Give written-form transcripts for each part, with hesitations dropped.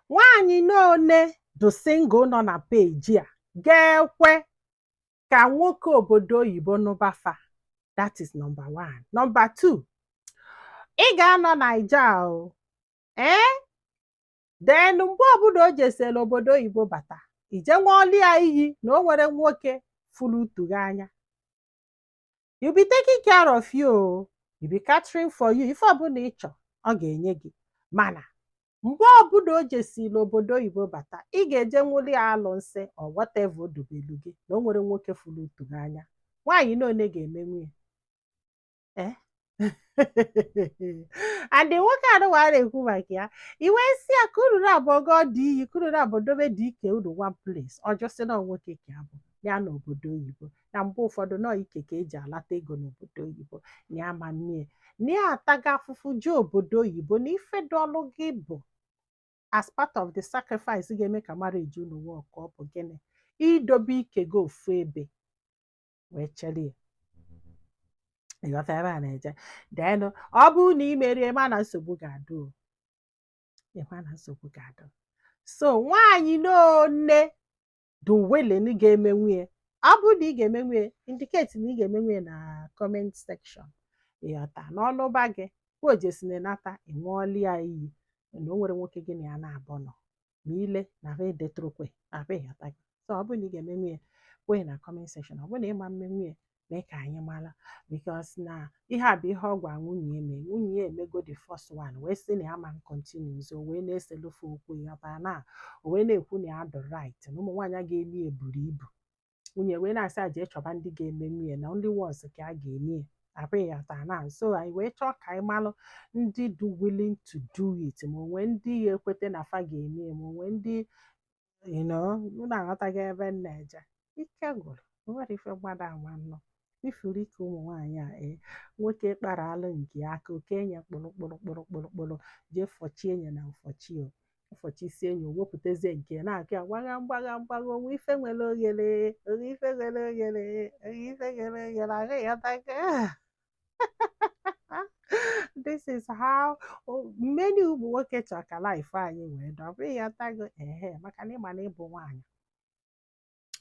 Nwaanyị n'one dụ single nọ na page a ga-ekwe ka nwoke obodo oyibo nụba fa? That is number one. Number two, ị ga-anọ Naija o, ee, then mgbe ọbụla o jesere obodo oyibo bata, ije ṅụọlụ ya iyi na o nwere nwoke fụrụ utu gị anya. You be taking care of you o, you be catering for you, ife ọbụla ị chọ ọ ga-enye gị. Mana mgbe ọbụla o jesiri obodo oyibo bata, ị ga-eje nwụli ya alụ nsị or whatever o dobelu gị na o nwere nwoke fụrụ utu gị anya. Nwaanyị niile ga-emenwu ya, eh? And nwoke anụnwa a na-ekwu maka ya, i wee sị ya ka unu na-abụọ gọọ dị iyi, ka unu na-abụọ dobe dị ike unu one place, ọ jụsị na nwoke ka ya bụ ya n'obodo oyibo, na mgbe ụfọdụ nọọ ike ka eji alata ego n'obodo oyibo, na ya ma mmie na ya ataga afụfụ jee obodo oyibo, na ife dọlụ gị bụ as part of the sacrifice ga-eme ka marriage unu work. Ọ bụ gịnị? Idobe ike gị ofu ebe wee chere ya. Ịghọta ebe a na-eje? Then ọ bụrụ na ị merie, ma na nsogbu ga-adụ o. Ịma na nsogbu ga-adụ. So nwaanyị n'one dị willing ga-eme nwunye, ọ bụrụ na ị ga-eme nwunye, indicate na ị ga-eme nwunye na comment section. Ịghọta n'ọnụba gị kwuo nata ị ṅụọla ya iyi na o nwere nwoke gị na ya na-abụ nọ ma ile na ha edetụrụkwe abụ. Ịghọta gị? So ọ bụrụ na ị ga-eme nwunye, kwee na comment section. Ọ bụrụ na ịma mme nwunye, mee ka anyị mara, because na ihe a bụ ihe ọ gwa nwunye ya mee. Nwunye ya emego the first one wee sị na ya ma continue, so wee na-eselufe okwu. Ịghọta na o wee na-ekwu na ya dị right na ụmụ nwaanyị ga-eme ya buru ibu. Nwunye wee na-asị a jee chọba ndị ga-eme nwunye na only ones ka a ga-eme ya abụ. Ịghọta na so anyị wee chọọ ka anyị malụ ndị dị willing to do it, ma onwe ndị ga-ekwete na fa ga-eme ya, ma onwe ndị unu aghọtaghị ebe m na-eje. Ike gwụrụ. O nwere ife mmadụ ama nnọọ ifuru ike ụmụ nwaanyị a. Ee, nwoke kpara alụ nke aka oke enye kpụrụ kpụrụ kpụrụ kpụrụ kpụrụ jee fọchie enye na mfọchi o mfọchisie enye, o wepụtazie nke na-akụ ya gbagha mgbagha mgbagha. Onwe ife nwere oghere, onwe ife nwere oghere, onwe ife nwere oghere ahụ. Ịghọtago? This is how many ụmụ nwoke chọrọ ka life anyị wee dọ bụ. Ịghọtago? Ehe, maka na ịma na ịbụ nwaanyị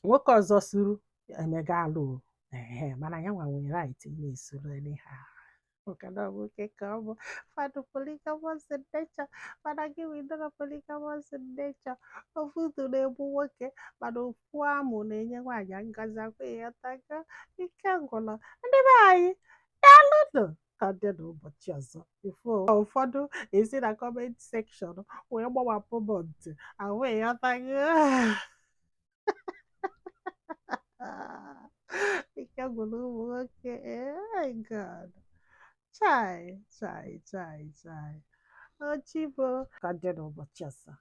nwoke ọzọ suru emega alụ o. Ehe, mana ya nwa nwere right ị na-esuru anyhow, maka na ọ nwoke ka ọ bụ fadụ polygamous in nature. Mana gị widoro polygamous in nature, ofu utu na-egbu nwoke, mana ofu amụ na-enye nwaanyị ngozi akwa. Ịghọtago? Ike gwụrụ. Ndị be anyị, daalụnụ. Ka dị n'ụbọchị ọzọ. Ifo ụfọdụ esi na comment section wee gbawapụ m ntị ahụ. Ịghọtago? Ike gwụrụ ụmụ nwoke. My God, chai chai chai chai, ochibo. Ka dị n'ụbọchị ọzọ.